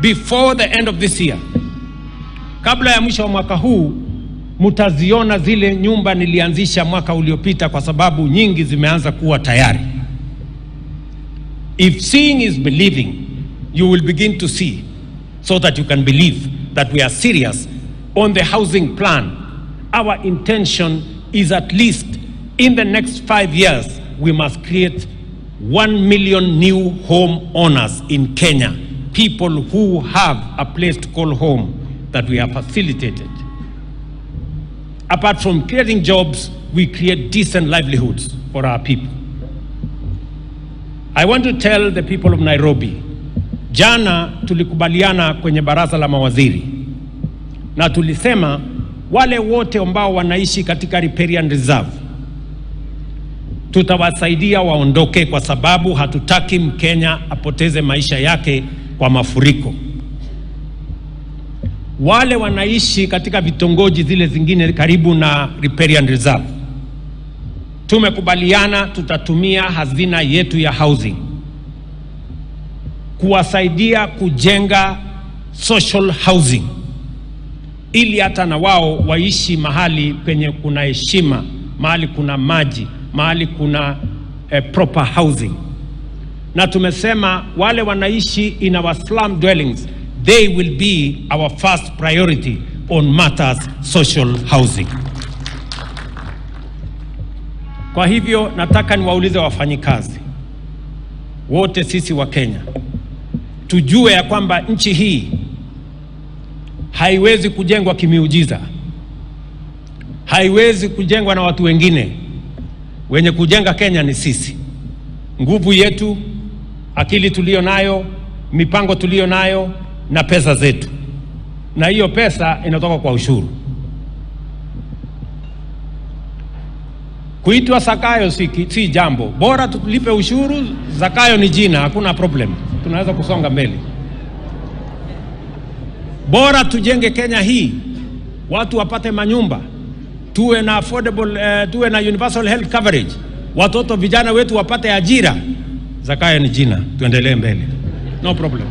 Before the end of this year, kabla ya mwisho wa mwaka huu, mtaziona zile nyumba nilianzisha mwaka uliopita, kwa sababu nyingi zimeanza kuwa tayari. If seeing is believing, you will begin to see so that you can believe that we are serious on the housing plan. Our intention is at least in the next 5 years, we must create 1 million new home owners in Kenya, people who have a place to call home that we have facilitated. Apart from creating jobs, we create decent livelihoods for our people. I want to tell the people of Nairobi, jana tulikubaliana kwenye baraza la mawaziri na tulisema wale wote ambao wanaishi katika riparian reserve tutawasaidia waondoke, kwa sababu hatutaki Mkenya apoteze maisha yake kwa mafuriko. Wale wanaishi katika vitongoji zile zingine karibu na riparian reserve, tumekubaliana tutatumia hazina yetu ya housing kuwasaidia kujenga social housing, ili hata na wao waishi mahali penye kuna heshima, mahali kuna maji, mahali kuna proper housing. Na tumesema wale wanaishi in our slum dwellings, they will be our first priority on matters social housing. Kwa hivyo nataka niwaulize wafanyikazi wote sisi wa Kenya, tujue ya kwamba nchi hii haiwezi kujengwa kimiujiza, haiwezi kujengwa na watu wengine. Wenye kujenga Kenya ni sisi. Nguvu yetu, akili tulio nayo, mipango tulio nayo na pesa zetu. Na hiyo pesa inatoka kwa ushuru. Kuitwa Zakayo si jambo. Bora tulipe ushuru, Zakayo ni jina, hakuna problem. Tunaweza kusonga mbele. Bora tujenge Kenya hii, watu wapate manyumba, tuwe na affordable, tuwe na universal health coverage, watoto vijana wetu wapate ajira. Zakayo ni jina, tuendelee mbele. No problem.